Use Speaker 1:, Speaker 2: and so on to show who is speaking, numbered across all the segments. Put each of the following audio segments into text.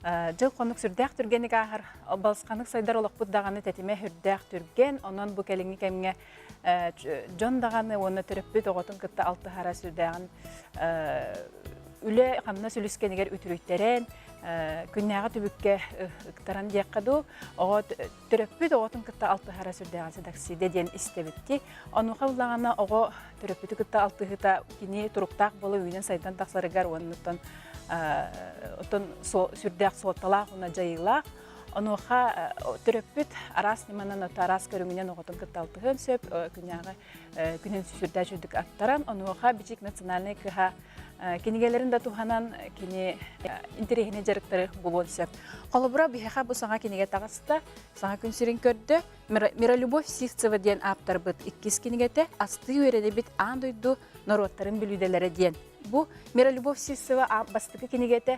Speaker 1: Дьыл хонук сүрдээх түргэнник ааһар, балысханнык сайдар олохпут даҕаны тэтимэ сүрдээх түргэн, онон бу кэлиҥҥи кэмҥэ дьон даҕаны уонна төрөппүт оҕотун кытта алтыһара сүрдээҕин үлэ хамнас үлүскэнигэр үтүрүйтэрэн, күннээҕи түбүккэ ыктаран диэххэ дуу, оҕо төрөппүт оҕотун кытта алтыһара сүрдээҕин сэдэхсийдэ диэн истэбит. Онуоха ыллаҕына оҕо төрөппүтү кытта алтыһыыта кини туруктаах буола үүнэн-сайдан тахсарыгар уонна оттон сүрдээх суолталаах уонна дьайыылаах. Онуоха төрөппүт араас ньыманан, араас көрүҥүнэн оҕотун кытта алтыһыан сөп, күннээҕи күнүн сүрдээх үрдүк аттаран, онуоха Бичик национальнай кыһа кинигэлэрин да туһанан кини интэриэһинэй дьарыктары булуон сөп. Холобура, биһиэхэ бу саҥа кинигэ таҕыста, саҥа күн сирин көрдө. Миролюбовь Сивцева диэн ааптарбыт иккис кинигэтэ «Астыы үөрэнэбит аан дойду норуоттарын бүлүүдэлэрэ» диэн. Бу Миролюбовь Сивцева бастакы кинигэтэ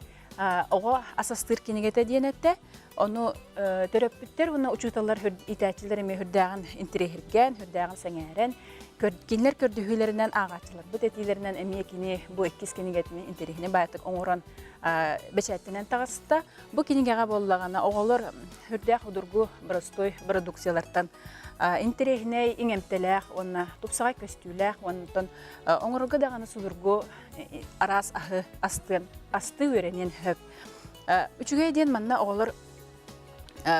Speaker 1: оҕо ас астыыр кинигэтэ диэн этэ. Ону төрөппүттэр уонна учууталлар иитээччилэр эмиэ үрдээҕин интэриэһиргээн, үрдээҕин сэҥээрэн, кинилэр көрдөһүүлэринэн ааҕааччыларбыт этиилэринэн эмиэ кини бу иккис кинигэтин интэриэһинэй баайытык оҥорон бэчээттэнэн таҕыста. Бу кинигэҕэ буоллаҕына оҕолор үрдээх удургу боростуой продукциялартан интэриэһинэй, иҥэмтэлээх уонна тупсаҕай көстүүлээх уонна оҥорорго даҕаны судургу араас аһы астыан астыы үөрэниэн сөп. Үчүгэй диэн манна оҕолор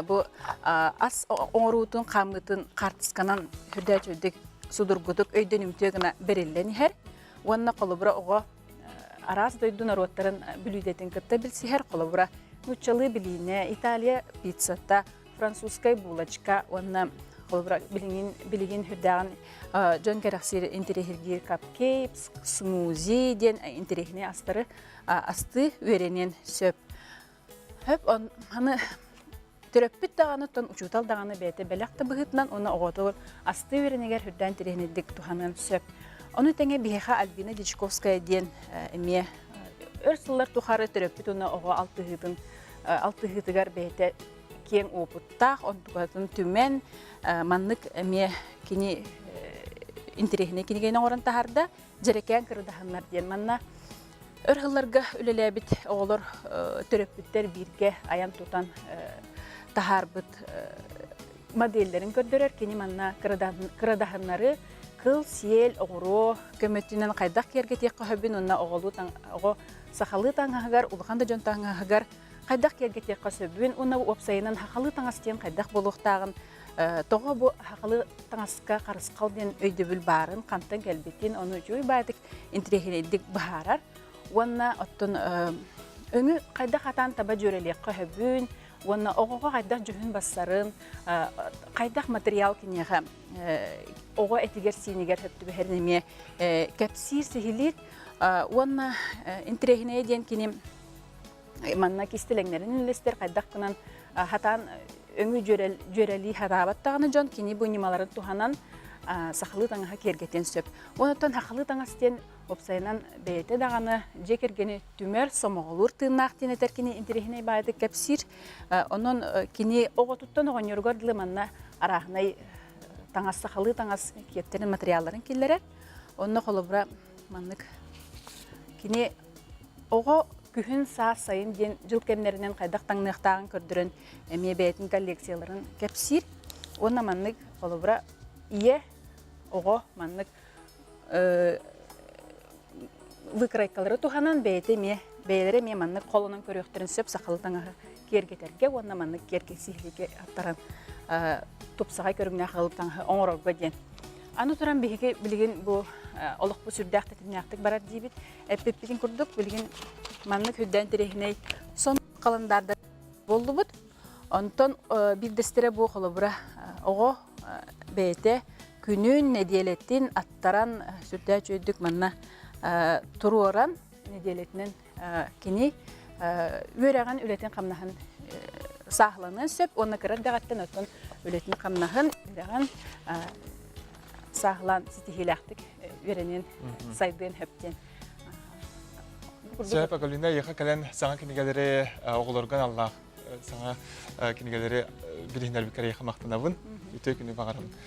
Speaker 1: бу ас оҥоруутун хаамыытын хаартысканан үрдээч үрдүк судургутук өйдөнүмтүө гына бэриллэн иһэр уонна холобура оҕо араас дойду норуоттарын бүлүүдэтин кытта билсиһэр холобура нууччалыы билиинэ Италия пиццата французскай булочка уонна холобура билигин билигин үрдээҕин дьон кэрэхсиир интэриэһиргиир капкейк смузи диэн интэриэһинэй астары астыы үөрэниэн сөп. Хөп аны төрөппүт даҕаны оттон учуутал даҕаны бэйэтэ бэлэх да быһыытынан уонна оҕотугар астыы үөрэнигэр үрдээн тириэһинэйдик туһаныан сөп. Ону тэҥэ биһиэхэ Альбина Дьячковская диэн эмиэ өр сыллар тухары төрөппүт уонна оҕо алтыһыытын алтыһыытыгар бэйэтэ киэҥ уопуттаах, онтукатын түмэн маннык эмиэ кини интэриэһинэй кинигэни оҥорон таһаарда. Дьэрэкээн кырыдаһыннар диэн манна өр сылларга үлэлээбит оҕолор төрөппүттэр бииргэ айан-тутан таһаарбыт моделлэрин көрдөрөр. Кини манна кырадаһыннары кыл, сиэл, оҕуруо көмөтүнэн хайдах киэргэтиэххэ сөбүн уонна оҕолуу оҕо сахалыы таҥаһыгар, улахан да дьон таҥаһыгар хайдах киэргэтиэххэ сөбүн уонна уопсайынан сахалыы таҥас диэн хайдах буолуохтааҕын тоҕо бу сахалыы таҥаска харысхал диэн өйдөбүл баарын, хантан кэлбитин, ону үчүгэй баайдык интэриэһинэйдик быһаарар. Уонна оттон өҥү хайдах атаан таба дьүөрэлиэххэ сөбүн, уонна оҕоҕо хайдах дьүһүн бассарын, хайдах материал киниэхэ оҕо этигэр-сиинигэр сөп түбэһэрин эмиэ кэпсиир, сиһилиир. Уонна интэриэһинэйэ диэн кини манна кистэлэҥнэрин үллэстэр хайдах гынан хатаан өҥү дьүөрэлии хатаабат даҕаны дьон кини бу ньымаларын туһанан сахалыы таҥаһы киэргэтиэн сөп. Онтон сахалыы таҥас диэн уопсайынан бэйэтэ даҕаны дьиэ кэргэни түмэр, сомоҕолуур тыыннаах диэн этэр кини интэриэһинэй баайдык кэпсиир. Онон кини оҕотуттан оҕонньоругар дылы манна арааһынай таҥас, сахалыы таҥас киэптэрин материалларын киллэрэр. Онно холобура маннык кини Оҕо күһүн, саас, сайын диэн дьыл кэмнэринэн хайдах таҥныахтааҕын көрдөрөн эмиэ бэйэтин коллекцияларын кэпсиир. Уонна маннык холобура ийэ оҕо маннык выкройкалары туһанан бэйэтэ эмиэ бэйэлэрэ эмиэ маннык холонон көрүөхтэрин сөп сахалыы таҥаһы киэргэтэргэ уонна маннык киэргэ аттаран тупсаҕай көрүҥнээх сахалыы таҥаһы оҥорорго диэн. Аны туран биһиги билигин бу олохпут сүрдээх тэтимнээхтик барар диибит. Эппиппитин курдук, билигин маннык үрдээн интэриэһинэй сон халандаардар буоллубут. Онтон биирдэстэрэ бу холобура оҕо бэйэтэ күнүн, нэдиэлэтин аттаран сүрдээх үчүгэйдик манна туруоран нэдиэлэтинэн кини үөрэҕин, үлэтин-хамнаһын сааһыланыан сөп уонна кыра эрдэҕиттэн оттон үлэтин-хамнаһын, үөрэҕин сааһылаан ситиһиилээхтик үөрэниэн, сайдыан сөп диэн.
Speaker 2: Сөп, Акулина, эйиэхэ кэлэн саҥа кинигэлэри оҕолорго аналлаах саҥа кинигэлэри билиһиннэрбиккэр эйиэхэ махтанабын. Үтүө күнү баҕарабын.